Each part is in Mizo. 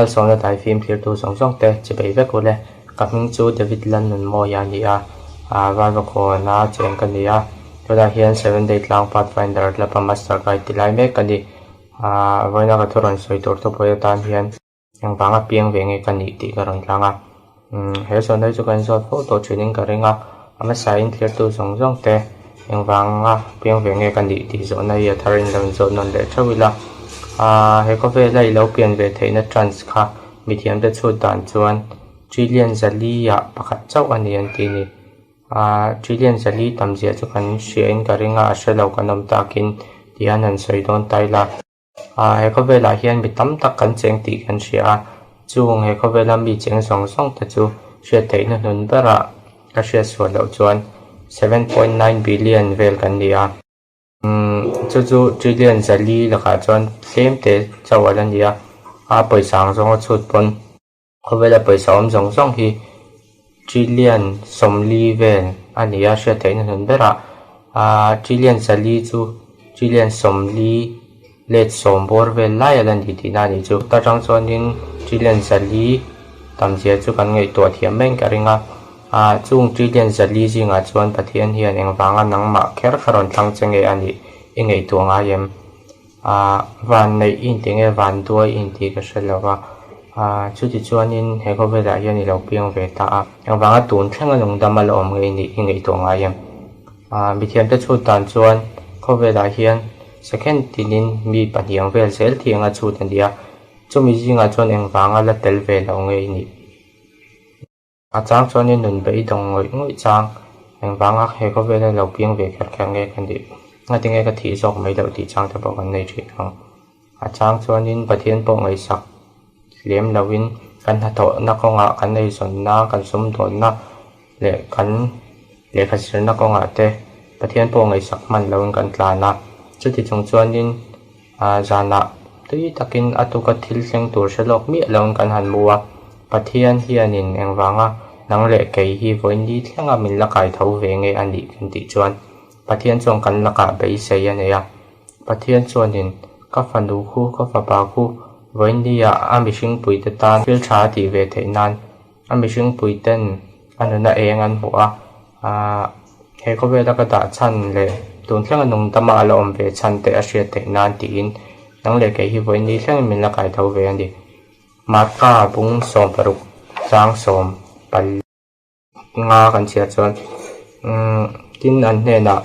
Malsawmna daifim thlirtu zawng zawng te chibei vek ule. Ka hming chu David Lalnunmawia a ni a, Vaivakawn-a cheng ka ni a. Tunah hian Seven Day Tlang Pathfinder Club-a Master Guide ti lai mek ka ni. Vawiina ka thu rawn sawi tur thupui atan hian engvanga piang ve nge ka nih tih ka rawn tlang a. He zawhna hi chu kan zawt fo tawh thinin ka ring a, a hmasain thlirtu zawng zawng te engvanga piang ve nge ka nih tih zawhna hi a tharin lo inzawt nawn leh theuh ila. He khawvela i lo pian ve theihna chance kha mithiamte chhut dan chuan trillion zali-ah pakhat chauh a ni an ti a ni. Trillion zali tam zia chu kan hriain ka ring a, a hre lo kan awm takin tihian han sawi dawn ta ila. He khawvelah hian mi tam tak kan cheng tih kan hria a, chung he khawvela mi cheng zawng zawng te chu hriat theihna hnun berah ka hriat sual loh chuan 7.9 billion vel kan ni a. Chu chu trillion zali lakah chuan tlem te chauh a la ni a, a pawisa ang zawnga chhut pawn Khawvela pawisa awm zawng zawng hi trillion 40 vel a ni a, hriat theihna hnun berah trillion 4 chu trillion 40 let sawm bawr vel lai a la ni tihna a nih chu. Ta tang chuanin trillion 4 tam zia chu kan ngaihtuah thiam maiin ka ring a, chung trillion 4 zingah chuan Pathian hian engvanga nangmah kher kha rawn thlang che nge a nih i ngaihtuah ngai em? Ahh van neih i inti nge van duai i inti ka hre lo va, ahh chuti chuanin he khawvelah hian i lo piang ve ta a, engvanga tun thlenga lungdam a la awm nge i nih i ngaihtuah ngai em? Ahh mithiamte chhut dan chuan khawvelah hian second tinin mi pahnih ang vel zel thiang a chhut a ni a, chumi zingah chuan engvanga la tel ve lo nge i nih? A chang chuanin nun beidawng ngawih ngawih chang, engvanga he khawvela lo piang ve kher kher nge ka nih, ngati nge ka thih zawk mai loh tih chang te pawh kan nei thin ang. A chang chuanin Pathian pawh ngaihsak lem loin kan hnathawhna kawngah kan eizawnna, kan sumdawnna leh kan lehkha zirna kawngah te Pathian pawh ngaihsak hman loin kan tlan a. Chuti chung chuanin Zanah tui takin a tuka thil thleng tur hre lawk miah loin kan han mu a, Pathian hianin engvanga nang leh kei hi vawiin thlenga min la kai tho ve nge a nih kan tih chuan Pathian chuan kan lakah beisei a nei a. Pathian chuanin ka fanu khu, ka fapa khu vawiin a mihringpuite tan thil tha a tih ve theih nan A mihringpuiten a nuna eng an hmuh a, aah he khawvela ka dah chhan leh tun thlenga nungdama a la awm ve chhan te a hriat theih nan tiin nang leh kei hi vawiin ni thlengin min la kai tho ve a ni. Marka bung 16 chang sawm pali nga kan chhiar chuan umm tin an hnenah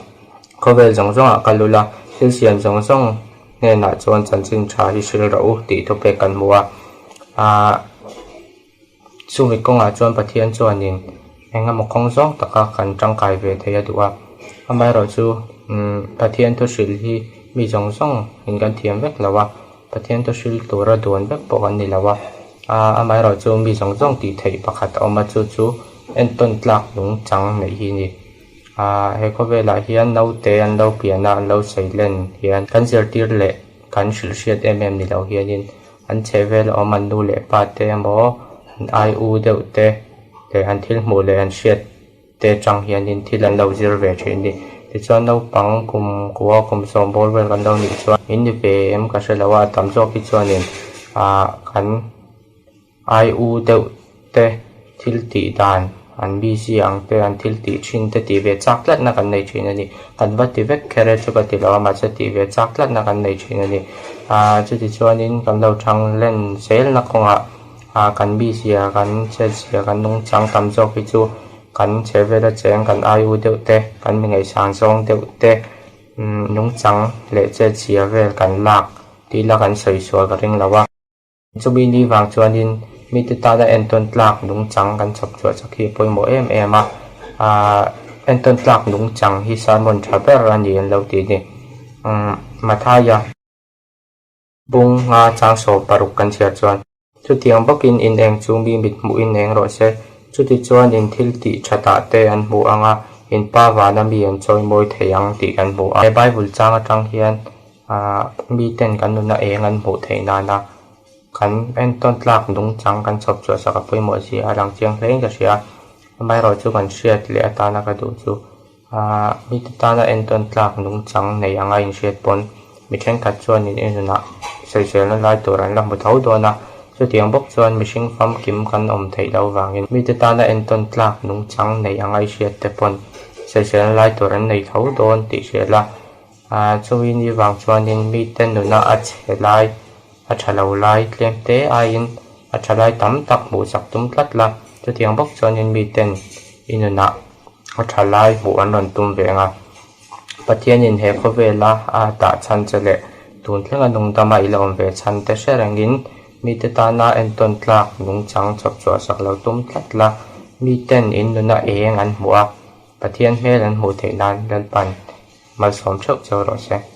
khawvel zawng zawngah ka lul a, thil siam zawng zawng hnenah chuan chanchin tha hi hrilh rawh u tih thupek kan hmu a, aah. Chumi kawngah chuan Pathian chuanin eng emaw kawng zawng taka kan tangkai ve thei a duh a. Amaherawhchu Pathian thu hrilh hi mi zawng zawng in kan thiam vek lo a, Pathian thu hrilh tura duan vek pawh kan ni lo a. Amaherawhchu mi zawng zawng tih theih pakhat a awm a, chu chu entawn tlak nungchang neih hi a ni. He khawvelah hian naute an lo pian a, an lo seilen hian kan zirtir leh kan hrilh hriat em em ni lo hianin An chhe vel awm an nu leh pa te emaw an ai u deuh te leh an thil hmuh leh an hriat te atang hianin thil an lo zir ve thin a ni. Tichuan naupang kum kua kum sawm bawr vel kan lo nih chuan in ni ve em ka hre lo a, a tam zawk hi chuanin ah kan ai u deuh te thil tih dan an busy ang te an thil tih thin te tih ve chak tlatna kan nei thin a ni. Kan va ti vek kher e chu ka ti lo a mahse tih ve chak tlatna kan nei thin a ni. Ahh chuti chuanin kan lo thang len zelna kawngah ah kan busy a kan chet zia kan nungchang tam zawk hi chu kan chhe vela cheng kan ai u deuh te kan mi ngaihsan zawng deuh te umm nungchang leh chet zia vel kan lak tih la kan sawi sual ka ring lo a. Chumi ni vang chuanin mite tana entawn tlak nungchang kan chhawp chhuah chak hi a pawimawh em em a, aah entawn tlak nungchang hi sermon tha ber a ni an lo ti a ni. Umm Mathaia bung nga chang 16 kan chhiar chuan chutiang bawkin in eng chu mi mit hmuhin eng rawh se, chuti chuan in thil tih thatah te an hmu ang a, in pa vana mi an chawi mawi thei ang tih kan hmu a. He Bible chang atang hian Aah miten kan nuna eng an hmuh theih nana kan entawn tlak nungchang kan chhawp chhuah sak a pawimawh zia a lang chiang hle in ka hria a, amaherawh chu kan hriat leh atana ka duh chu aah mite tana entawn tlak nungchang nei anga inhriat pawn mi thenkhat chuanin i nunah sawiselna lai tur an la hmu tho dawn a. Chutiang bawk chuan mihring famkim kan awm theih loh vangin mite tana entawn tlak nungchang nei anga i hriat te pawn sawiselna lai tur an nei tho dawn tih hria la. Chumi ni vang chuanin mite nuna a chhe lai, a tha lo lai tlem te aiin a tha lai tam tak hmuhsak tum tlat la. Chutiang bawk chuanin miten i nunah a tha lai hmuh an rawn tum ve ang a. Pathianin he khawvela a dah chhan che leh tun thlenga nungdama i la awm ve chhan te hre rengin mite tana entawn tlak nungchang chawp chhuah sak lo tum tlat la. Miten in nuna eng an hmuh a, Pathian hmel an hmuh theih nan Lalpan malsawm theuh cheu rawh se.